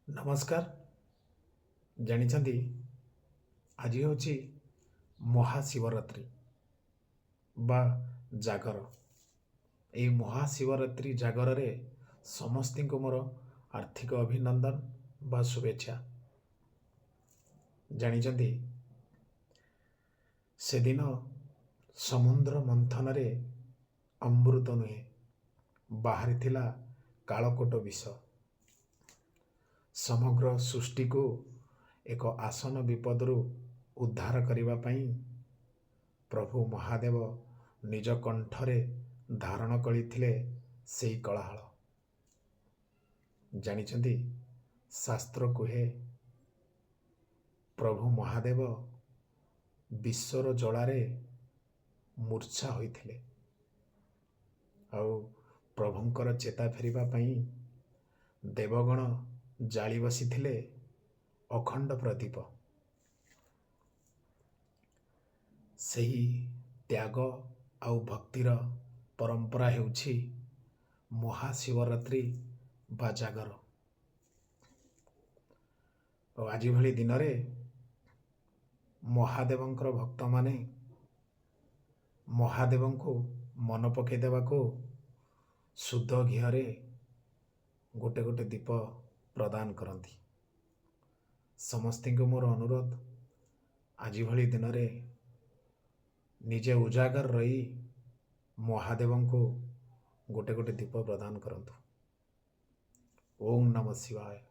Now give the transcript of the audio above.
ନମସ୍କାର। ଜାଣିଛନ୍ତି, ଆଜି ହେଉଛି ମହାଶିବରାତ୍ରି ବା ଜାଗର। ଏହି ମହାଶିବରାତ୍ରି ଜାଗରରେ ସମସ୍ତଙ୍କୁ ମୋର ଆର୍ଥିକ ଅଭିନନ୍ଦନ ବା ଶୁଭେଚ୍ଛା। ଜାଣିଛନ୍ତି, ସେଦିନ ସମୁଦ୍ର ମନ୍ଥନରେ ଅମୃତ ନୁହେଁ, ବାହାରିଥିଲା କାଳକୂଟ ବିଷ। ସମଗ୍ର ସୃଷ୍ଟିକୁ ଏକ ଆସନ୍ନ ବିପଦରୁ ଉଦ୍ଧାର କରିବା ପାଇଁ ପ୍ରଭୁ ମହାଦେବ ନିଜ କଣ୍ଠରେ ଧାରଣ କରିଥିଲେ ସେଇ ହଳାହଳ। ଜାଣିଛନ୍ତି, ଶାସ୍ତ୍ର କୁହେ, ପ୍ରଭୁ ମହାଦେବ ବିଷର ଜ୍ୱାଳାରେ ମୂର୍ଚ୍ଛା ହୋଇଥିଲେ ଆଉ ପ୍ରଭୁଙ୍କର ଚେତା ଫେରିବା ପାଇଁ ଦେବଗଣ ଜାଳି ବସିଥିଲେ ଅଖଣ୍ଡ ପ୍ରଦୀପ। ସେହି ତ୍ୟାଗ ଆଉ ଭକ୍ତିର ପରମ୍ପରା ହେଉଛି ମହାଶିବରାତ୍ରି ବା ଜାଗର। ଆଉ ଆଜି ଭଳି ଦିନରେ ମହାଦେବଙ୍କର ଭକ୍ତମାନେ ମହାଦେବଙ୍କୁ ମନ ପକାଇ ଦେବାକୁ ଶୁଦ୍ଧ ଘିଅରେ ଗୋଟେ ଗୋଟେ ଦୀପ ପ୍ରଦାନ କରନ୍ତି। ସମସ୍ତଙ୍କୁ ମୋର ଅନୁରୋଧ, ଆଜି ଭଳି ଦିନରେ ନିଜେ ଉଜାଗର ରହି ମହାଦେବଙ୍କୁ ଗୋଟେ ଗୋଟେ ଦୀପ ପ୍ରଦାନ କରନ୍ତୁ। ଓಂ ନମ ଶିବାୟ।